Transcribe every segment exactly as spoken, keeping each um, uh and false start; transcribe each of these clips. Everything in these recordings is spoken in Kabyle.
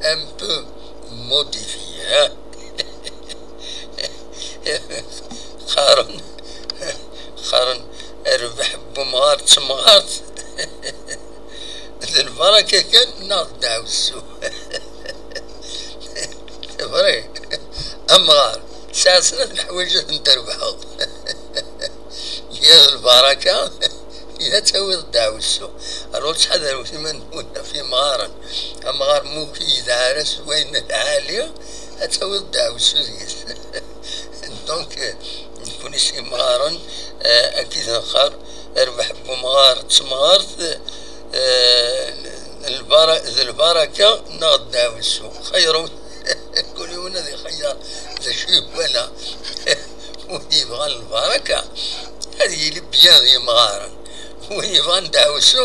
Un peu modifié, hein? Qqaren, qqaren: "Rrbeḥ n wemɣar d temɣart d lbaraka kan neɣ d ddeɛwessu?" C'est vrai. Amɣar tesɛa snat leḥwayeǧ ad ten-trebḥeḍ. Ya d lbaraka, ya ad tawiḍ ddeɛwessu. Alors ttḥadaret iman-nwen ɣef yimɣaren. Amɣar muki yedɛa ara s wayen lɛali, ad tawiḍ ddeɛwessu deg-s. Donc, eh, nekkni s yimɣaren, eh, akka i d-neqqar: "Rrbeḥ n wemɣar d temɣart, eh, lbara-, d lbaraka neɣ ddeɛwessu." Xayru. Kul yiwen ad ixeyyer d acu iwala. Win yebɣan lbaraka, ad yili bien d yemɣaren. Win yebɣan ddeɛwessu,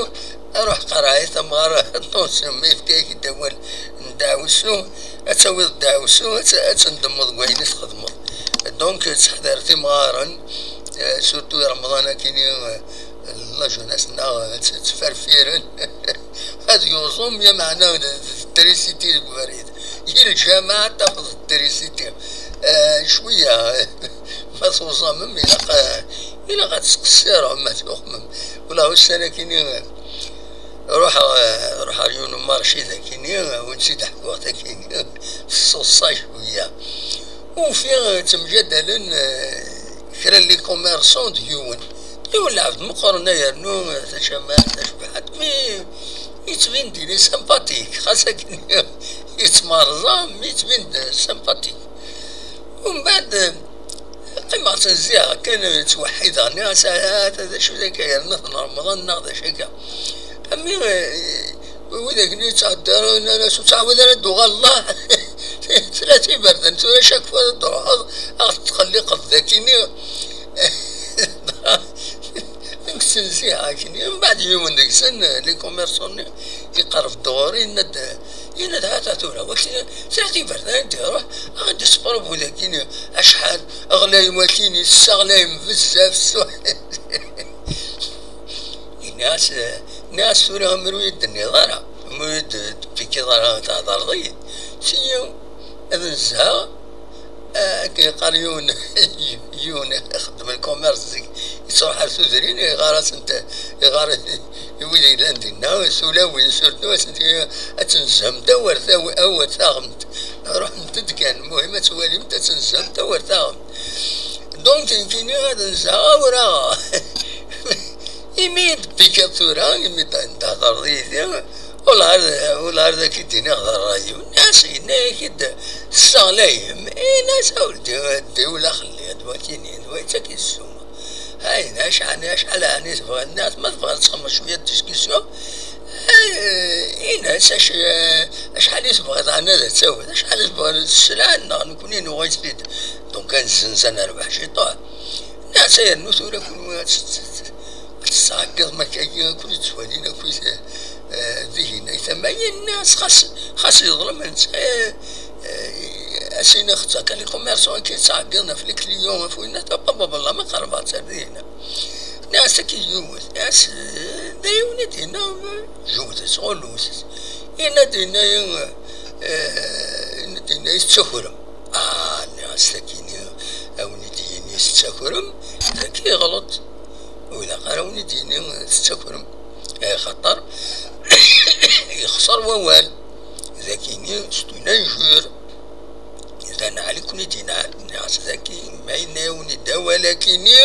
aruḥ qerreɛ-it amɣar, attention, ma yefka-yak-d awal n ddeɛwessu, ad tawiḍ ddeɛwessu, ad t-, ad tendemmeḍ deg wayen i txedmeḍ. Donc, ttḥadaret imɣaren, eh, surtout i Remḍan akini, eh, la jeunesse-nneɣ, eh, tt-, ttferfiren. Ad yuẓum, ya meɛna d, d trisiti deg ubrid. I lǧameɛ ad tafeḍ d trisiti. Eh, cwiya, ma tuẓamem, ilaq, eh, ilaq ad tettqessirem, ma tuxmem. Wala ussan akini, eh, ruḥeɣ, eh, ruḥeɣ ɣer yiwen umarci dakini, eh, win tt-id-ḥkuɣ dakini, teṣṣuṣṣa cwiya. Ufiɣ, eh, ttemjadalen, eh, kra n les commerçants d yiwen. Yiwen lɛebd meqqren, yernu, eh, tacamalt, tacebḥant, mi yettbin-d ili sympathique, xas akken yettmerẓa, mi yettbin-d sympathique. Umbeɛd, eh, qqimeɣ ttezziɛeɣ kan, eh, ttweḥḥideɣ, nniɣ-as: "Ah, ah, d acu d akka, yerna-ten Remḍan neɣ d acu akka?" Ami, eh, widak-nni yettɛeddi ara, nnan-as: "Ur ttɛawad ara d-uɣaleḍ, ah." Tella tiberdan tura, chaque fois ad d-truḥeḍ, ad ɣ-tettqelliqeḍ dakini. Nekk ttezziɛeɣ akini. Mbeɛd yiwen deg-sen, les commerçants-nni, iqerreb-d ɣur-i, yenna-d, yenna-d: "Hata tura, wakti, tella tiberdan ad d-iruḥ, ad ɣ-d-isprobu dakini, acḥal, ɣlayen wakini, sseɣlayen bezzaf." Nniɣ-as, nniɣ-as: "Tura, amru i d-tenniḍ ara, amru i d-tpikiḍ ara, thedreḍ-iyi-d. Siyya, ad nezheɣ." Ah, akken yeqqar yiwen, yiwen ixeddem lkumirs zik, yettruḥ ar tudrin, iɣar-asent, iɣar i wid yellan dinna, tulawin, surtout, asent, ad tenzhemt, awer taw-, awer taɣemt. Ruḥemt-d kan, muhim ad twalimt, ad tenzhemt, awer taɣemt. Donc, nekkini ad nzeɣ, awer aɣeɣ. Imi i d-tpikiḍ tura, imi d-, d-thedreḍ yid-i, ula ar d, ula ar d ak-id-iniɣ d ṛṛay-iw. Nniɣ-as, yenna-yak-id tesseɣlayem. Ini-as a weldi, ddi ula xelli, d wakini, d wa yettak-id ssuma. Ayen, acḥal, acḥal ɛni tebɣiḍ? Nniɣ-as, ma tebɣiḍ ad txedmeḍ cwiya n discussion, eh, ini-as ac-, acḥal i tebɣiḍ ɛni ad tawiḍ? Acḥal i tebɣiḍ sselɛa-nneɣ, nekkni nuɣ-itt-id. Donc, ad nezzenz ad nerbeḥ ciṭuḥ. Nniɣ-as, yernu tura kunwi ad tt-, tt-, tt-, ad tettɛeggiḍem akkagi, akk i ttwalin, akk i t-, eh, dihin ay tama-, yenna-as, xas, xas yeḍlem netta, eh, eh, as-iniɣ akka, les commerçants-agi ttɛeggiḍen ɣef les clients, ɣef winna, ta, bababala, ma qerrbeɣ-tt ar dihin. Nniɣ-as, akka yiwet, nniɣ-as, eh, d yiwen i d-yenna, eh, jewdet, ɣullet. Yenna-d, yenna-yi, eh, yenna-d, yenna-yi tettakrem. Ah, nniɣ-as, takini, a wen-id-yini tettakrem, dagi yeɣleḍ. Ur ilaq ara wen-id-yini tettakrem. Axaṭer yexṣer wawal. Dagini, c'est une injure. D aneɛli i ken-id-yenɛel. Nniɣ-as, dagi, ma yenna-yawen-id awal akini,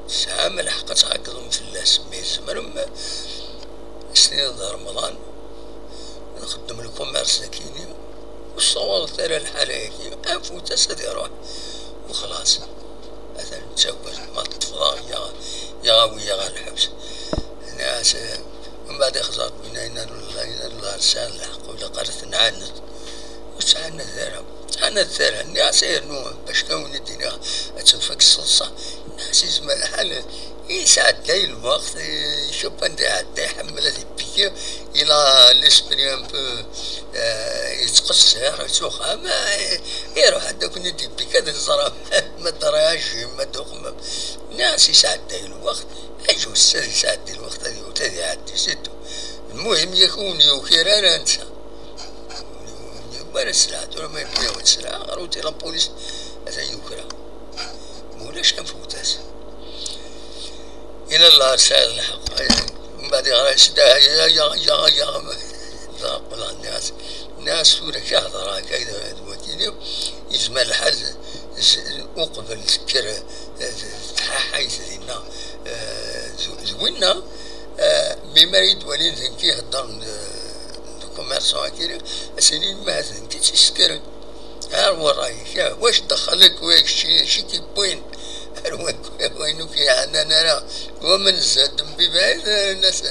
tesɛam lḥeqq ad tɛeggḍem fell-as. Mi tzemrem, s-tiniḍ d Remḍan, nxeddem lkumirs dagini, ur ssawaḍet ara lḥala-agi, afut-as ad iruḥ, u xlaṣ. Atan nettagad ma teṭṭfeḍ-aɣ, ya, ya awi-ya ɣer lḥebs. Nniɣ-as, eh, mbeɛd ixẓer-d winna, yenna-d: "Llah, yenna-d: Llah, tesɛiḍ lḥeqq, ur ilaq ara tenɛaned." Ur ttɛanad ara, ur ttɛanad ara. Nniɣ-as, yernu bac kan win i d-iniɣ ad tenfak ṣṣeḍṣa. Nniɣ-as, yezmer lḥal yesɛedday lweqt, eh, icab anda iɛedda, iḥemmel ad ipiki, il a l'esprit un peu, eh, yettqeṣṣir, yettuxam, eh, iruḥ-d akk-nni d-ipiki, ad iẓer ma d-réagi, ma d-uxemmem. Nniɣ-as, yesɛedday lweqt, aǧu-s ad yesɛeddi lweqt, ad yewwet, ad iɛeddi, c'est tout. Lmuhim, yak ur wen-yukir ara netta. Ara sselɛa, tura ma yewwi-yawen sselɛa, ɣer uti la police, atan yukra. Ma ulac, anfut-as. Ila Allah, tesɛiḍ lḥeqq. Mbeɛd iɣra-yas-d, ah, ya, ya, ya, ya. Dɣa qqleɣ nniɣ-as, nniɣ-as tura ka hedreɣ akka d, d wakini, yezmer lḥal s-, uqbel tekker, eh, tḥaḥayt dinna, eh, d, d winna, eh, mi ara yi-d-walin d nekk i iheddren d, d commerçant akiri, a s-inin ma d nekk i tt-isekkren. Ar wa ṛṛay-ik, ah, wac dexxel-ik, wa kečč, acu i k-yewwin? Ar wa, wayen ur k-yeɛnan ara, wa ma nezha-d mbi bɛid, eh, nas-,